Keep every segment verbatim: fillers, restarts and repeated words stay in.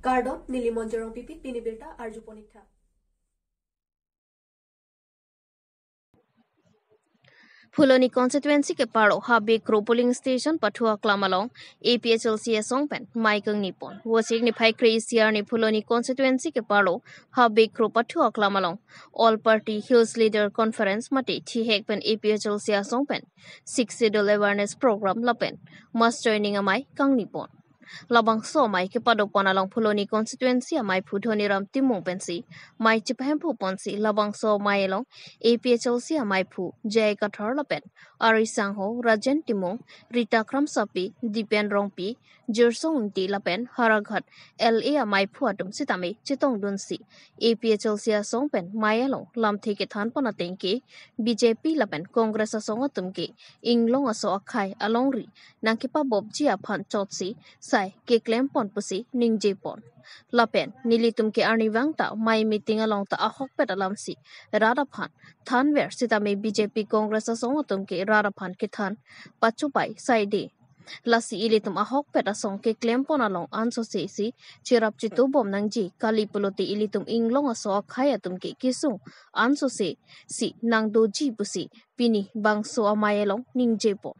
Kardom, neli Monjorong Pipi, pini birta arju ponik tha. Phuloni constituency keparo Habe Kro polling station pathu aklam along A P H L C asong pen mei kangni pon. Vosik niphai kre-isi arni Phuloni constituency keparo Habe Kro pathu aklam along All Party Hills Leader Conference mate thihek pen A P H L C asong pen Sixth Schedule awareness program lapen mass joining amei kangni pon. Labangso amei kepado pon along Phuloni constituency ameiphu Dhoniram Timung pensi mei chepahemphu ponsi labangso amei along A P H L C ameiphu J I Kathar lapen ari sangho Rajen Timung, Rita Kramsapi, Dipen Rongpi, Jirsong Ingti lapen Howraghat L A ameiphu atum sitame chetongdunsi A P H L C asong pen mei along lamthe kethan pon ateng ke B J P lapen Congress asong atum ke inglong aso akhei alongri nangkepabopji aphan chotsi sai keklem pon pusi ningje pon. Lapen nelitum ke arnivang ta mei meeting along ta ahokpet alamsi rat aphan thanver sitame B J P Congress asong atum ke rat aphan kethan pachopai saide. Lasi ilitum ahokpet asong keklem pon along ansose si cherap chitu bom nangji kali pulote ilitum inglong aso akhei atum ke kesung ansose si nangdoji pusi pini bangso amei along ningje pon.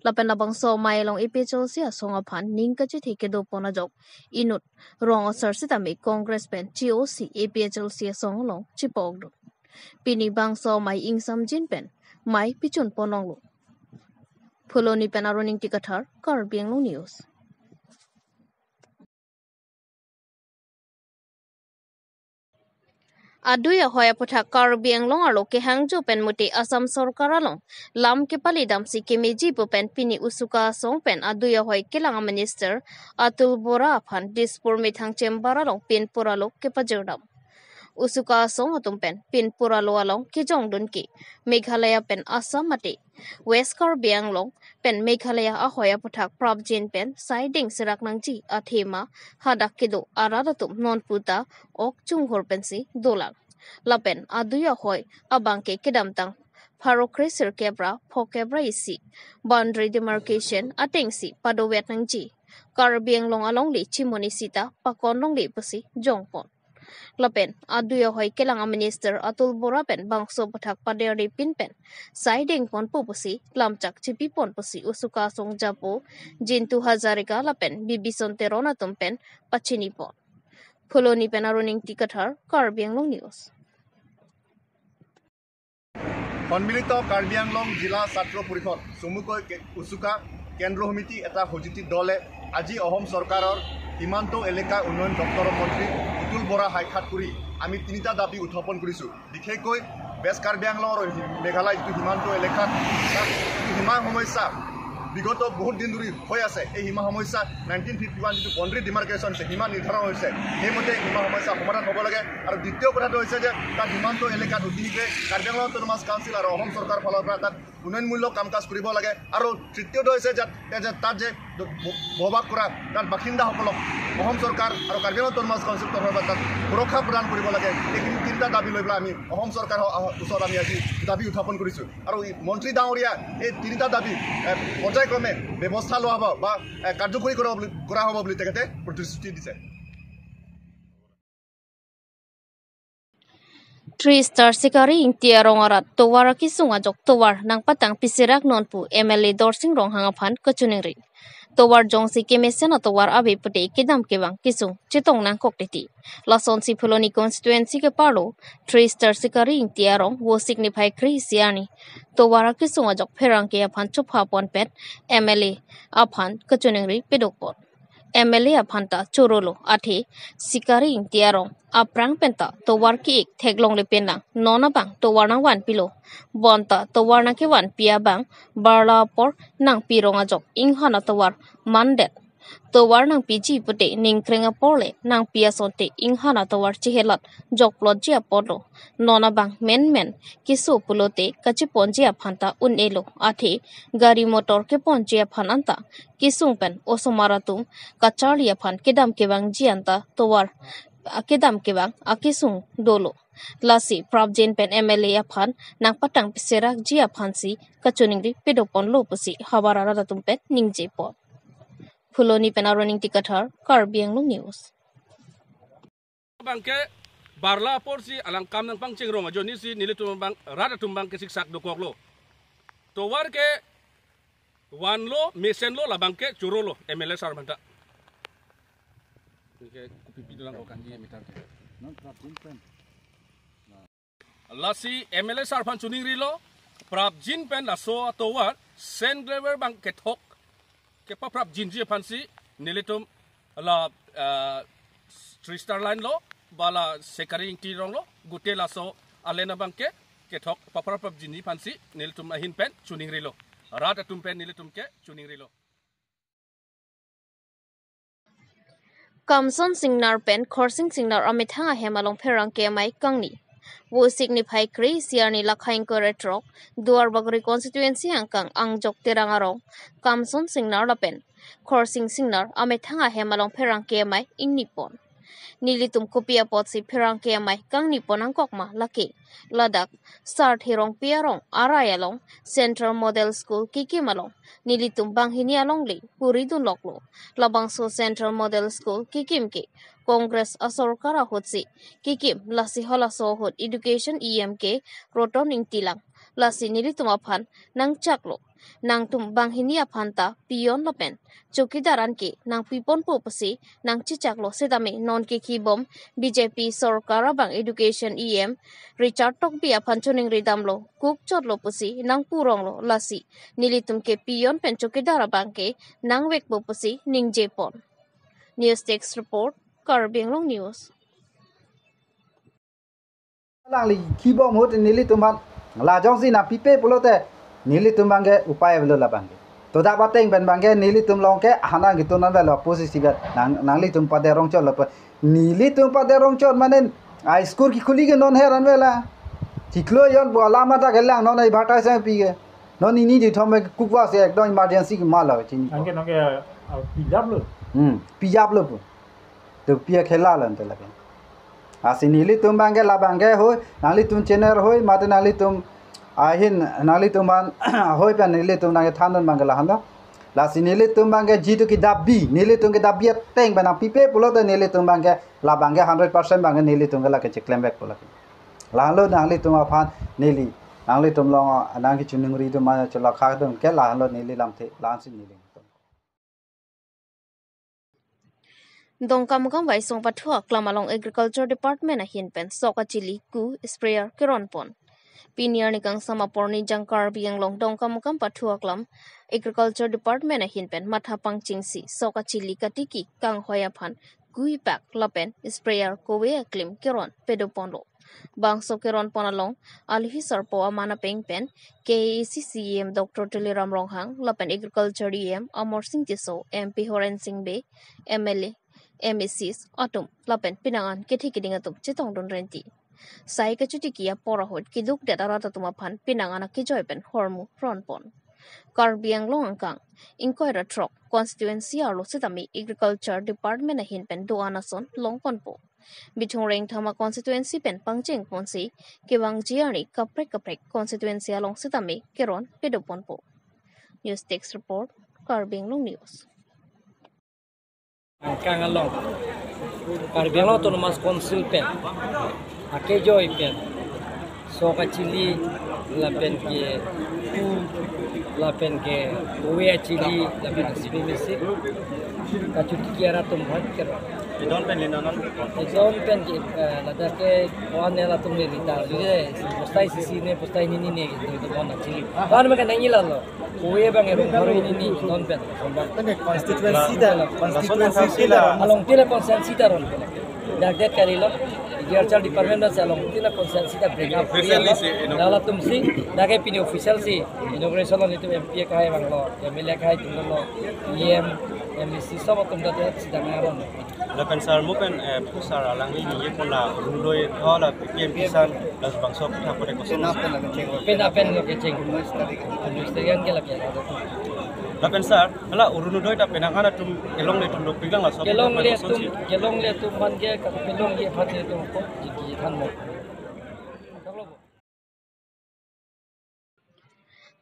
Lapen labangso amei along A P H L C asong aphan ning kachethe kedo pon ajok inut rong asar sitame Congress pen che-osi A P H L C asong along chepokdun. Pini bangso amei ingsamjin pen mei pichun pon longlo. Phuloni pen Aron Ingti Kathar, Karbi Anglong News. Adui ahoi aputhak Karbi Anglong arlo kehangjo pen mute Assam sorkar along lam kepali damsi kemeji pu pen pini Usuka asong pen adui ahoi kelang a-minister Atul Bora aphan Dispur methang chamber along pinpur alo kepajir dam. Usuka asong atum pen pinpur alo along kejongdun ke Meghalaya pen Assam mate West Karbi Anglong pen Meghalaya ahoi aputhak prapjin pen sai dengserak nangji athema hadak kedo arat atum nonpu ta ok chunghur pensi dolang. Lapen adui ahoi abang ke kedamtang pharo kre sirkep ra phokep ra isi boundary demarcation atengsi padovet nangji. Karbi Anglong alongle chimoni sita pakon longle pusi jongpon. Lapen adui ahoi kelang a-minister Atul Bora pen bangso aputhak paderripin pen sai dengponpo pusi lamchak chepipon pusi Usuka asong japo Jintu Hazarika lapen Bibison Teron atum pen pachinipon. Phuloni pen Aron Ingti Kathar, Karbi Anglong News. সন্মিলিত কাৰ্বি আংলং জিলা ছাত্ৰ পৰিষদ চমুকৈ কে- উচুকা কেন্দ্ৰ সমিতি এটা সজিতি দলে আজি অসম চৰকাৰৰ সীমান্ত এলেকা উন্নয়ন দপ্তৰৰ মন্ত্ৰী অতুল বৰা সাক্ষাৎ কৰি আমি তিনিটা দাবী উত্থাপন কৰিছোঁ। বিশেষকৈ ৱেষ্ট কাৰ্বি আংলং আৰু হি- মেঘালয় যিটো সীমান্ত এলেকাত তাত যিটো সীমা সমস্যা বিগত বহুত দিন ধৰি হৈ আছে, এই সীমা সমস্যা নাইনটিন ফিফটি ওৱান যিটো বাউণ্ডেৰী ডিমাৰ্কেশ্যন আছে, সীমা নিৰ্ধাৰণ হৈছে, সেইমতে সীমা সমস্যা সমাধান হ'ব লাগে। আৰু দ্বিতীয় কথাটো হৈছে যে তাত সীমান্ত এলেকাত অতিশীঘ্ৰে কাৰ্বি আংলং অট'নমাছ কাউন্সিল আৰু অসম চৰকাৰৰ ফালৰ পৰা তাত উন্নয়নমূলক কাম কাজ কৰিব লাগে। আৰু তৃতীয়টো হৈছে যে যে তাত যে ব- বসবাস কৰা তাত বাসিন্দাসকলক অসম চৰকাৰ আৰু কাৰ্বি আংলং অট'নমাছ কাউন্সিলৰ তৰফৰ পৰা তাত সুৰক্ষা প্ৰদান কৰিব লাগে। এইখিনি তিনিটা দাবী লৈ পেলাই আমি অসম চৰকাৰৰ আহ- ওচৰত আমি আজি দাবী উত্থাপন কৰিছোঁ। আৰু এই মন্ত্ৰী ডাঙৰীয়া এই তিনিটা দাবী এ, পৰ্যায়ক্ৰমে ব্যৱস্থা লোৱা হ'ব বা এ, কাৰ্যকৰী কৰা বুলি- কৰা হ'ব বুলি তেখেতে প্ৰতিশ্ৰুতি দিছে। Three star Sikari Ingti arong arat tovar akisung ajok tovar nangpatang pisirak non pu M L A Dorsing Ronghang aphan kachiningri. Tovar jongsi kemesen atovar ave pute kedam kevang kesung chetong nangkok titi. Lasonsi Phuloni constituency ke parlo Three star Sikari Ingti arong Vosik niphai kre-isi arni tovar akisung ajok pherangke aphan chopha ponpet M L A aphan kachiningri pedok pon. M L A aphan ta chorolo athe Sikari Ingti arong aphrang penta tovar ki-ik theklongle penang non abang tovar nangvanpilo. Bonta tovar nangkevanpi abang barla apor nangpirong ajok inghan atovar mandet. Tovar nangpiji pute ningkreng aporle nangpi asonte inghan atovar chehelat jokplotji apotlo. Non abang menmen keso pulote kacheponji aphanta un-elo athe gari motor keponji aphan anta kesung pen osomar atum kacharli aphan kedam kevangji anta tovar kedam kevang akesung dolo. Lasi prapjin pen M L A aphan nangpatang pisirakji aphansi kachiningri pedok ponlo pusi havar arat atum pen ningje pon. Phuloni pen Aron Ingti Kathar, Karbi Anglong News. Abangke barla apor si alang kam nangpangchingrong ajoine si nelitum abang rat atum abangke siksak dokoklo. Tovar ke vanlo, mesenlo, labangke chorolo M L A sir aphanta. Oke, kopi pi dolang ko kanji meter ke. Non prapjin pen. Lasi M L A sir aphan choningrilo, prapjin pen laso atovar sand gravel abang kethok kepaprapjinji aphansi nelitum la, eh, three star line lo, ba la Sekari Ingti rong lo, gute laso alen abangke kethok paprapprapjinji aphansi nelitum ahin pen choningrilo. Rat atum pen nelitum ke choningrilo. Kamson Singnar pen Khorsing Singnar amethang ahem along pherangke amei kangni. Vosik niphai kre-isi arni lakha ingkoi ra throk, Duarbagori constituency angkang Angjok Terang arong Kamson Singnar lapen Khorsing Singnar amethang ahem along pherangke amei ingnipon. Nelitum kopi apotsi pherangke amei kangnipon nangkok ma lake. Ladak Sarthe Rongpi arong arai along Central Model School kekim along nelitum banghini alongle puri dunloklo. Labangso Central Model School kekim ke Congress asorkar ahutsi kekim, lasi halaso ahut Education E M ke Roton Ingti lang. Lasi nelitum aphan nangchaklo. Nangtum banghini aphanta peon lapen chowkidar anke nangpiponpo pusi nangchechaklo setame non ke kibom B J P sorkar abang Education E M Richard Tokbi aphan choningri damlo, kukchotlo pusi nangpuronglo, lasi nelitum ke peon pen chowkidar abangke nangvekpo pusi ningjepon. News Desk Report, Karbi Anglong News. Alangli kibom ahut nelitum aphan lajongsi nangpipe pulote nelitum abangke upai avelo labangke. To dak bateng pen abangke nelitum along ke ahanang gitu non avelo posisi bet nang, nanglitum paderong chotlo pu. Nelitum paderong chot mane a school kekhuli ke non heran avela. Chiklo jon bo alam adak kelang non ai batai sang pi ke. Non nini di thom kukwa se ekdom emergency ke mala chini. Nangke nangke, ah, pijaplo. Hmm, pijaplo pu. To pi akhela lan te lake. Lasi nelitum abangke labangke hoi, nanglitum channel hoi, mate nanglitum ahin, nanglitum aphan hoi pen nelitum nangkethan dun abangke lahan do. Lasi nelitum abangke jitu kedabi, nelitum kedabi ateng pen nangpipe pulote nelitum abangke labangke hundred percent abangke nelitum ke lake chiklem vekpo lake. Lahenlo nanglitum aphan neli, nanglitum along nangkechoningri atum ma cholakha atum ke lahenlo neli lamthe, lahensi neli. Dongkamukam Vaisong pathu aklam along Agriculture Department ahin pen sok achili ku sprayer keronpon. Pini arni kangsam apor Nijang Karbi Anglong Dongkamukam pathu aklam Agriculture Department ahin pen matha pangchingsi sok achili katiki kanghoi aphan ku ipak lapen sprayer kove aklim keron padoponlo. Bangso keronpon along alohi sarpo aman apeng pen K A A C C E M Doctor Tuliram Ronghang lapen Agriculture E M Amarsing Tisso, M P Horensing Bey, M L A, M A Cs atum lapen pinangan kethe keding atum chetongdun renti. Sai kachotiki apor ahut keduk det arat atum aphan pinangan akejoi pen hormu ronpon. Karbi Anglong angkang ingkoi ra throk constituency arlo setame Agriculture Department ahin pen do-an ason longponpo. Bithung Rengthama constituency pen pangchengponsi kevangji arni kaprek kaprek constituency along setame keron padoponpo. News Desk Report, Karbi Anglong News. Angkang along Karbi Anglong Autonomous Council pen akejoi pen sok achili lapen ke ku lapen ke kove achili lapen ke spray machine kachotiki arat atum aphan keron. Idon pen lino non. Idon pen ke, eh, ladak ke one L atum le rita. Jadi, postai sisi ne, postai nini ne, gitu, itu pon achili. Kan mereka nangji lalo. Kove abang erung baru ini ni, idon pen. Pen constituency ta, constituency ta. Along tila constituency ta ron. Dak det kali lo. Agriculture Department pen si along tila constituency ta bring up. Recently si, you know. Latum si, dak ke pini official si inauguration lo, nitum M P akhai vanglo, M L A akhai tumlo, E M, M A C sob atum dak det si dak ngaron. Lapen sir mo pen, eh, pu sir alangli ningje pon la Orunodoi, oh, la P M Kisan, la bangso aphuthak kote koson. Pen apen lo kecheng. Unis tarik an ke lake. Lapen sir, hala Orunodoi ta penang an atum kelongle atum dopik lang laso. Kelongle atum, kelongle atum aphan ke, kelongle aphan ke atum ko jiki than mo.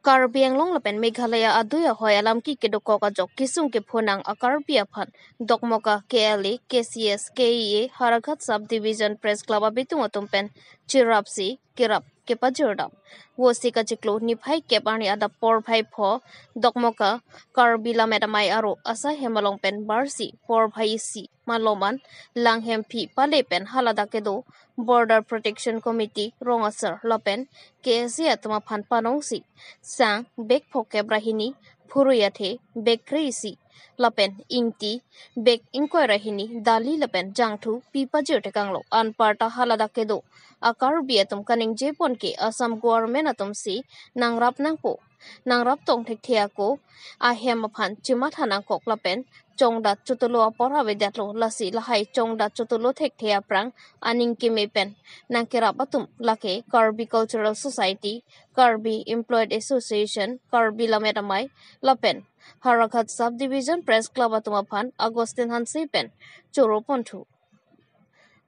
Karbi Anglong lapen Meghalaya adui ahoi alamki kedokok ajok kisung kepho nang a-Karbi aphan Dokmoka K L A, K C S, K E A, Howraghat Sub Division Press Club abitung atum pen chirapsi kerap kepajirdam. Vosi kachiklo niphai kep arni adap porphai pho Dokmoka Karbi Lammet Amei aro asai hem along pen barsi porphai isi malom an langhemphi pale pen haladak kedo Border Protection Committee rong asar lapen K S A atum aphan panongsi sang bag phokep ra hini, phurui athe bag kre-isi lapen ingti bag ingkoi ra hini, dali lapen jangthu pi pajir tekanglo. Anparta haladak kedo a-Karbi atum kaningjepon ke Assam government atumsi nangrap nangpo, nangrap tong thekthe ako ahem aphan chimatha nangkok lapen chongdat chotulu apor avedetlo. Lasi lahai chongdat chotulu thekthe aphrang aning keme pen nangkerap atum lake Karbi Cultural Society, Karbi Employed Association, Karbi Lammet Amei lapen Howraghat Sub Division Press Club atum aphan Augustine Hanse pen choro ponthu.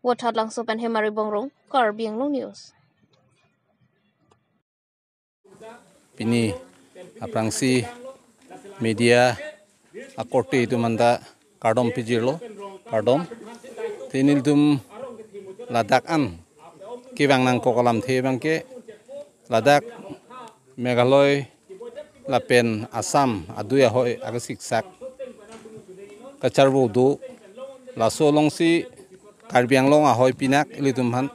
Vothatlangso pen Hemari Bongrung, Karbi Anglong News. Pini aphrangsi media akorte atum anta kardom pijirlo, kardom. Te nelitum ladak an kevang nangkok alamthe abangke ladak Meghalaya lapen Assam adui ahoi akesiksak kacharvo do, laso alongsi Karbi Anglong ahoi pinak ilitum aphan,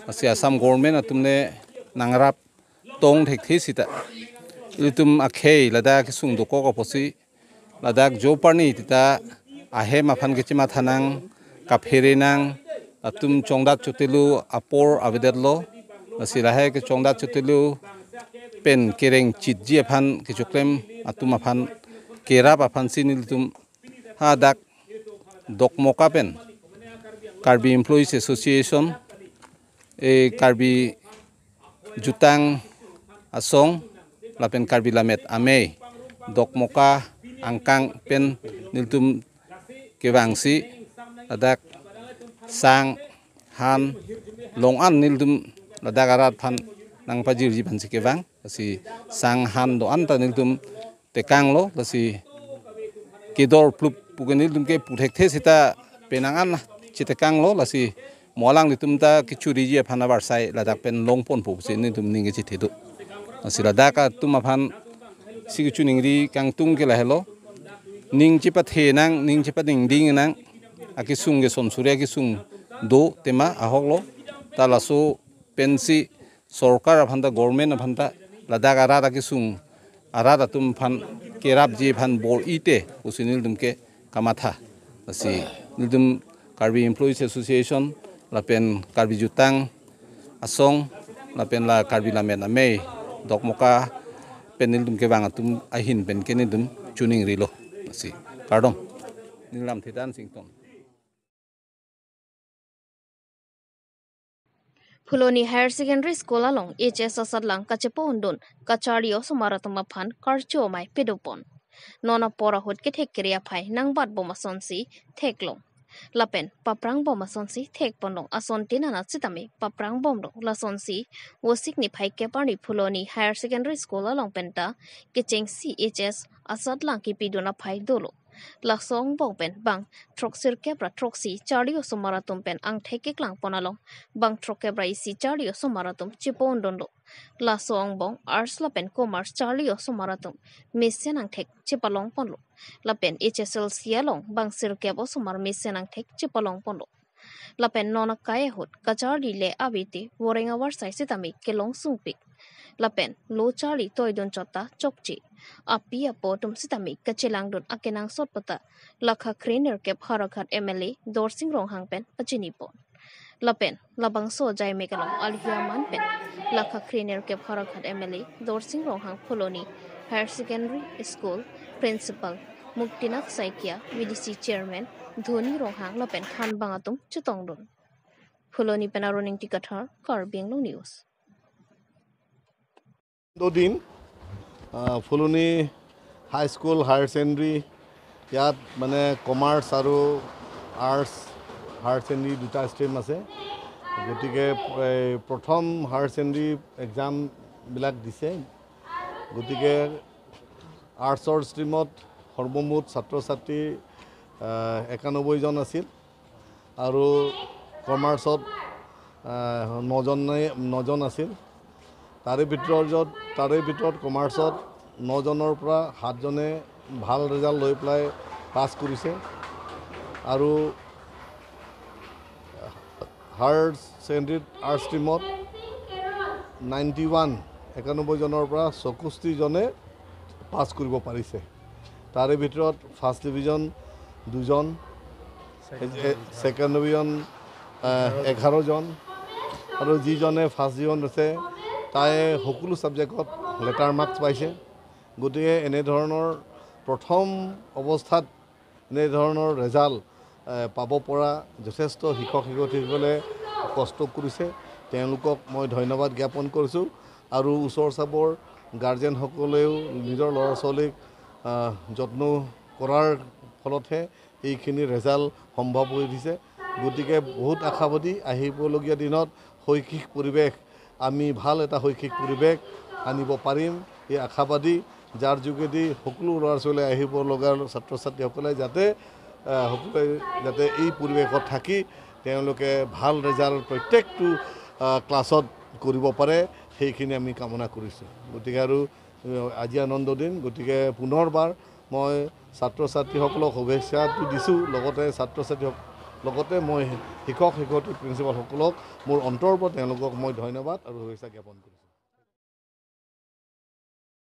lasi Assam government atum le nangrap tong thekthe sita ilitum akhei ladak kesung dokok apotsi ladak jo parni tita ahem aphan kechimatha nang, kaphere nang, atum chongdat chotulu apor avedetlo. Lasi lahai kechongdat chotulu pen kereng chitji aphan kechoklem atum aphan kerap aphansi nelitum hadak Dokmoka pen Karbi Employees Association, e Karbi Jutang Asong lapen Karbi Lammet Amei Dokmoka angkang pen nelitum kevangsi ladak sang han long an nelitum ladak arat aphan nangpajirji aphansi kevang. Lasi sang han do-an ta nelitum tekanglo, lasi kedor plup puke nelitum ke pu thekthe sita penang an chitekanglo, lasi mo alanglitum ta kechoriji aphan avarsai ladak pen longponpo pusi nelitum ning kechithe do. Lasi ladak atum aphansi kechiningri kangtung ke lahelo, ning chepathe nang, ning chepaningding nang, akesung ke son suri akesung do tema ahoklo, ta laso pensi sorkar aphan ta, government aphan ta ladak arat akesung arat atum aphan kerapji aphan bor-ite pusi nelitum ke kamatha. Lasi nelitum Karbi Employees Association lapen Karbi Jutang Asong lapen la Karbi Lammet Amei Dokmoka pen nelitum kevang atum ahin pen ke nelitum chiningrilo. Lasi kardom. Neli lamthe Dan Sington. Phuloni Higher Secondary School along H S asatlang kachepo-undun kacharli osomar atum aphan karcho amei pedopon. Non apor ahut kethek kere aphai nangbatbom asonsi theklong. Lapen paprangbom asonsi thekponlong, ason tin anat sitame paprangbomlong. Lasonsi Vosik niphai kep arni Phuloni Higher Secondary School along penta kechengsi H S asatlang kipidun aphai dolo. Laso angbong pen bang throksirkep ra throksi charli osomar atum pen angthek keklangpon along bang throkkep ra isi charli osomar atum chepo-undunlo. Laso angbong Arts lapen Commerce charli osomar atum mesen angthek chepalongponlo. Lapen H S L C along bang sirkep osomar mesen angthek chepalongponlo. Lapen non akai ahut kacharli le avete voreng avarsai sitame kelong sungpik. Lapen lo charli toidun chot ta chokche. Api apo atum sitame kachelangdun akenangsot puta lakha krenerkep Howraghat M L A Dorsing Ronghang pen pachinipon. Lapen labangso ajaimek along alhi aman pen lakha krenerkep Howraghat M L A Dorsing Ronghang, Phuloni Higher Secondary School Principal Muktinath Saikia, V D C Chairman Dhoni Ronghang lapen thanbang atum chetongdun. Phuloni pen Arun Ingti Kathar, Karbi Anglong News. দুদিন আহ, ফুলনি high school higher secondary ইয়াত মানে কমাৰ্চ আৰু arts higher secondary দুটা ষ্ট্ৰীম আছে। গতিকে এই প্ৰথম হায়াৰ ছেকেণ্ডেৰী এক্সামবিলাক দিছে। গতিকে আৰ্টছৰ ষ্ট্ৰীমত সৰ্বমুঠ ছাত্ৰ ছাত্ৰী আহ, একানব্বৈজন আছিল আৰু কমাৰ্চত আহ, নজনে নজন আছিল। তাৰে ভিতৰত য'ত তাৰে ভিতৰত কমাৰ্চত নজনৰ পৰা সাতজনে ভাল ৰিজাল্ট লৈ পেলাই পাছ কৰিছে আৰু হায়াৰ ছেকেণ্ডেৰীত আৰ্টছ ষ্ট্ৰীমত নাইণ্টি ওৱান, একানব্বৈজনৰ পৰা চৌষষ্ঠিজনে পাছ কৰিব পাৰিছে। তাৰে ভিতৰত ফাৰ্ষ্ট ডিভিজন দুজন, ছেকেণ্ড ডিভিজন আহ, এঘাৰজন আৰু যিজনে ফাৰ্ষ্ট ডিভিজন আছে তাই সকলো ছাবজেক্টত লেটাৰ মাৰ্কছ পাইছে। গতিকে এনেধৰণৰ প্ৰথম অৱস্থাত এনেধৰণৰ ৰিজাল্ট এ, পাব পৰা যথেষ্ট শিক্ষক শিক্ষয়িত্ৰীসকলে কষ্ট কৰিছে। তেওঁলোকক মই ধন্যবাদ জ্ঞাপন কৰিছোঁ আৰু ওচৰ চাবৰ গাৰ্জেনসকলেও নিজৰ ল'ৰা ছোৱালীক আহ, যত্ন কৰাৰ ফলতহে এইখিনি ৰিজাল্ট সম্ভৱ হৈ উঠিছে। গতিকে বহুত আশাবাদী আহিবলগীয়া দিনত শৈক্ষিক পৰিৱেশ আমি ভাল এটা শৈক্ষিক পৰিৱেশ আনিব পাৰিম, এই আশাবাদী, যাৰ যোগেদি সকলো ল'ৰা ছোৱালী আহিব লগা ছাত্ৰ ছাত্ৰীসকলে যাতে আহ, সকলোৱে যাতে এই পৰিৱেশত থাকি তেওঁলোকে ভাল ৰিজাল্ট প্ৰত্যেকটো আহ, ক্লাছত কৰিব পাৰে, সেইখিনি আমি কামনা কৰিছোঁ। গতিকে আৰু আহ, আজি আনন্দ দিন, গতিকে পুনৰবাৰ মই ছাত্ৰ ছাত্ৰীসকলক শুভেচ্ছাটো দিছোঁ, লগতে ছাত্ৰ ছাত্ৰী লগতে মই শিক্ষক শিক্ষয়িত্ৰী প্ৰিন্সিপালসকলক মোৰ অন্তৰৰ পৰা তেওঁলোকক মই ধন্যবাদ আৰু শুভেচ্ছা জ্ঞাপন কৰিছোঁ।